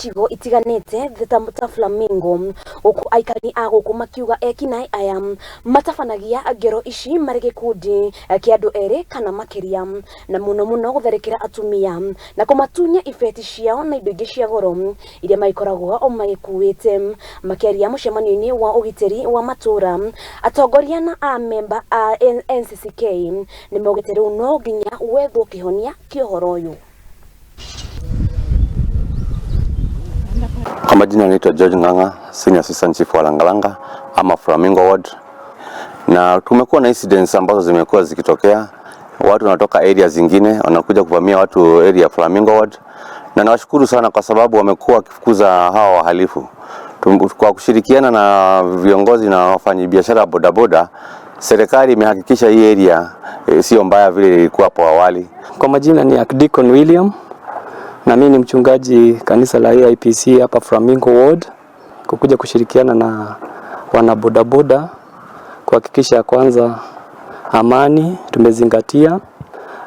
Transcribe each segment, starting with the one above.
icigo itiganĩte ta Flamingo, gũkũ aikari a gũkũ makiuga ekinaĩ aya matabanagia ngero ici marĩ gĩkundi kĩa andũ erĩ kana makĩria, na mũno mũno gũtharĩkĩra atumia na kũmatunya ibeti ciao na indo ingĩ cia goro iria magĩkoragwo magĩkuĩte. Makĩaria mũcemanio-inĩ wa ũgitĩri wa matũra, atongoria na amemba a NCCK nĩ maugĩte rĩu no nginya wethwo kĩhonia kĩa ũhoro ũyũ. Kwa majina naitwa George Ng'ang'a, Senior Assistant Chief wa Langalanga ama Flamingo Ward, na tumekuwa na incidents ambazo zimekuwa zikitokea, watu wanatoka area zingine wanakuja kuvamia watu area Flamingo Ward, na nawashukuru sana kwa sababu wamekuwa wakifukuza hawa wahalifu. Kwa kushirikiana na viongozi na wafanyabiashara wa bodaboda, serikali imehakikisha hii area sio mbaya vile ilikuwa hapo awali. Kwa majina ni Deacon William na mimi ni mchungaji kanisa la AIPC hapa Flamingo Ward, kukuja kushirikiana na wanabodaboda kuhakikisha kwanza amani tumezingatia,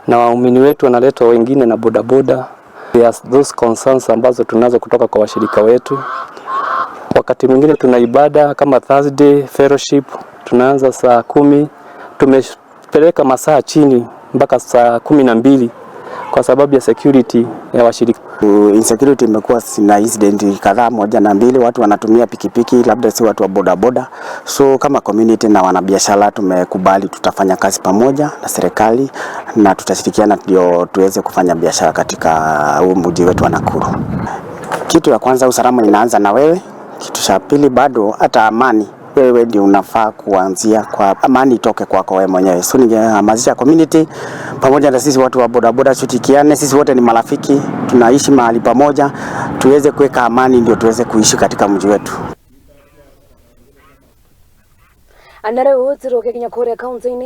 na waumini wetu wanaletwa wengine na bodaboda. There are those concerns ambazo tunazo kutoka kwa washirika wetu. Wakati mwingine tuna ibada kama Thursday fellowship tunaanza saa 10, tumepeleka masaa chini mpaka saa 12 kwa sababu ya security ya washirika. Insecurity imekuwa na incident kadhaa, moja na mbili, watu wanatumia pikipiki, labda si watu wa bodaboda. So kama community na wanabiashara tumekubali tutafanya kazi pamoja na serikali na tutashirikiana ndio tuweze kufanya biashara katika huu mji wetu wa Nakuru. Kitu ya kwanza, usalama inaanza na wewe. Kitu cha pili, bado hata amani wewe ndio unafaa kuanzia kwa amani itoke kwako wewe mwenyewe. So ningehamasisha community pamoja na sisi watu wa bodaboda tushirikiane, sisi wote ni marafiki, tunaishi mahali pamoja, tuweze kuweka amani ndio tuweze kuishi katika mji wetu. Na rĩu tũrũke nginya kũrĩa kaunti-inĩ